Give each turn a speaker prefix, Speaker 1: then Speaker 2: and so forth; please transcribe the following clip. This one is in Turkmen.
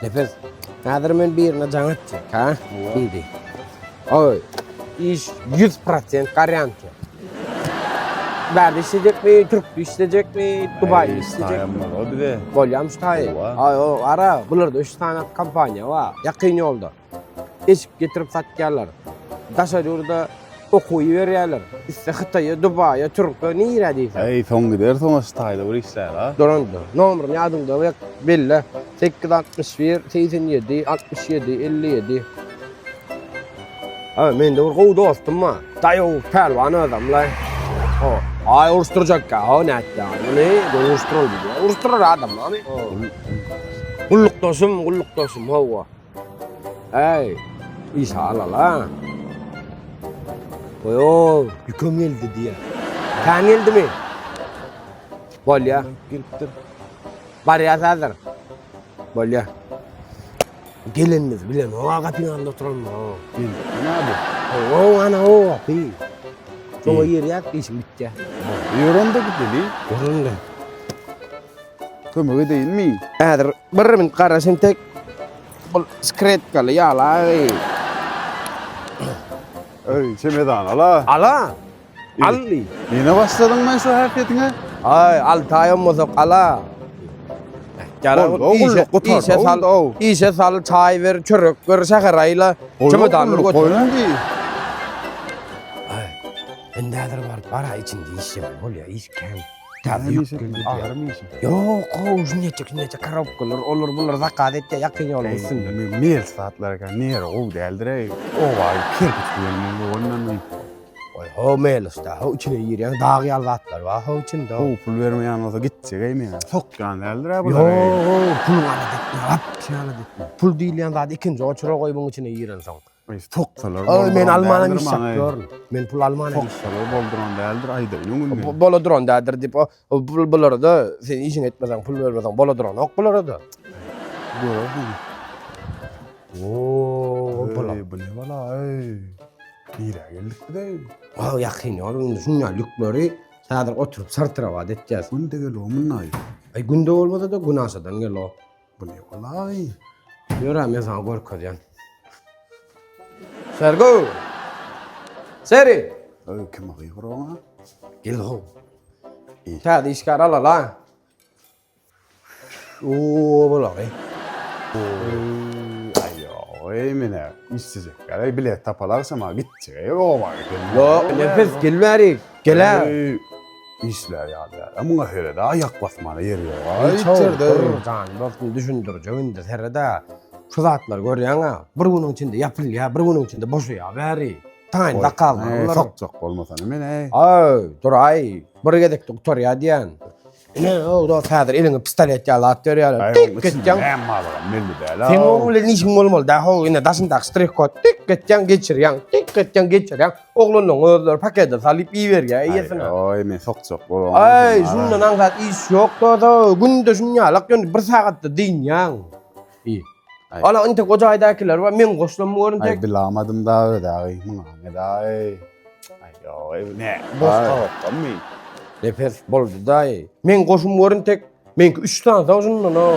Speaker 1: Nefes, häzir men birine jaň etjek, ha? Indi. Oý, iş 100% garantiýa. Bärde işlejekmi, Türkde işlejekmi, Dubaýda işlejekmi?
Speaker 2: Taýam bize.
Speaker 1: Bolýam şu taýy. Aý, o ara, bularda 3 sany kompaniýa bar, ýakyn ýolda. Eşik getirip satýarlar. Daşary ýurda okuw iberýärler. Iste Hytaýa, Dubaýa, Türke, nirä diýseň.
Speaker 2: Eý, soň gider soň şu taýda bir işläli ha.
Speaker 1: Dolandy. Nomerini ýadyňda bek belle. 861 87 67 57. Ay, mende bir gowy dostum bar. Daýaw pälwan özem la. Ho, ay uruşdyrjak ka, ho nätdi. Muny uruşdyraly diýýär. Uruşdyrar adam lany. Gullukdaşym, gullukdaşym, hawa. Äý, işe alala. Oýo, ýüküm geldi diýýär. Kän geldimi? Bolýa.
Speaker 2: Gelipdir.
Speaker 1: Barýas häzir. Bolýa. Gelenimiz bilen o gapyň alnynda oturan o.
Speaker 2: Näme?
Speaker 1: O ana o gapy. Şoňa girýär, işim bitýär.
Speaker 2: Ýör onda gideli.
Speaker 1: Ýör onda.
Speaker 2: Kömek edeýinmi?
Speaker 1: Häzir bir minut garaş entek. Bul skretkaly ýala.
Speaker 2: Öý, çemedan ala.
Speaker 1: Ala. Al.
Speaker 2: Ýene başladyň men şu häsiýetiňe?
Speaker 1: Aý, alty aý bolmasak ala. Ýara işe, işe sal, işe sal, çaý ber, çörek ber, şäher aýla. Çemedanlary götür.
Speaker 2: Goýlan diý.
Speaker 1: Aý, indi häzir baryp bara içinde işlemeli bolýar, iş kän. Täze ýük geldi.
Speaker 2: Agyrymy işi?
Speaker 1: Ýok, gowy, şunça şunça korobkalar, olar bular zakaz etýär ýakyn ýoluň üstünde.
Speaker 2: Mel zatlar eken, nere gowy däldir eý. Oba kerpiç bilen gowandan men.
Speaker 1: Oý, ho mel usta, ho içine girýän dag ýaly zatlar bar, ho içinde.
Speaker 2: Gowy pul bermeýän bolsa gitjek eý men. Sokýan däldir-ä bular.
Speaker 1: Ýok, puluň alada etme, wapşe alada etme. Pul diýilýän zady ikinji oçura goý muň içine girensoň.
Speaker 2: Soksalar
Speaker 1: Oý, men almanam iş çakýaryn. Men pul almanam iş.
Speaker 2: Soksalar bolduran däldir, aýdaýyn öňünden.
Speaker 1: Bola duran däldir diýip, o pul bulara-da sen işiňi etmeseň, pul bermeseň bola duranok bulara-da.
Speaker 2: Görersiň.
Speaker 1: Oo, bula.
Speaker 2: Bu ne bala, eý. Nirä geldik biz eý?
Speaker 1: O ýakyn ýol indi şundan ýükleri häzir oturyp sartyrabat etýäs.
Speaker 2: Günde gel o munday.
Speaker 1: Aý günde bolmasa-da günaşadan gel o.
Speaker 2: Bu ne bala-eý?
Speaker 1: Ýör-ä men saňa görkezýän. Sergo! Seri!
Speaker 2: Öý, kim gygyr oňa?
Speaker 1: Gel how. Täze işgär alala. Oo, bolagy.
Speaker 2: Aý, menä işsizlik. Eý, bilet tapal agşama gitjek. Eý, oba gidelim.
Speaker 1: Ýok, nefes gel bäri. Gel-ä.
Speaker 2: Işler ýaly däl. Muňa seret, aýak basmana ýer ýok.
Speaker 1: Aý, içerde. Jan dostum düşündirjek indi seret-ä. Şu zatlary görýäň-ä, bir günüň içinde ýapylýar, bir günüň içinde boşaýar bäri. Taýyn zakaz bar bular.
Speaker 2: Sokjak bolmasana men eý.
Speaker 1: Aý, dur aý, bir gezekde gutarýar diýýän. Ine, o dost häzir eliňe pistolet ýaly at berýärler. Tik etýäň.
Speaker 2: Näme malygam belli däl.
Speaker 1: Seň oň bilen işiň bolmaly dä, ho, ine daşyndaky ştrih kod tik etýäň, geçirýäň, tik etýäň, geçirýäň. Oglanlaryň özleri pakete salyp iberýär eýesine.
Speaker 2: Aý, men sokjak bolamok.
Speaker 1: Aý, şundan aňsat iş ýok dost, günde şunýalak ýöne bir sagatda dynýaň. Iý. Ala intek o jaýdakylar bar, meň goşlammy görün tek.
Speaker 2: Aý, bilamadym da ödägi, muňa ne daý. Aý, ýok, ne, boş gabatdanmy?
Speaker 1: Nefes boldy daýy. Meň goşum görün tek. Meňki 3 sany sag şundan o.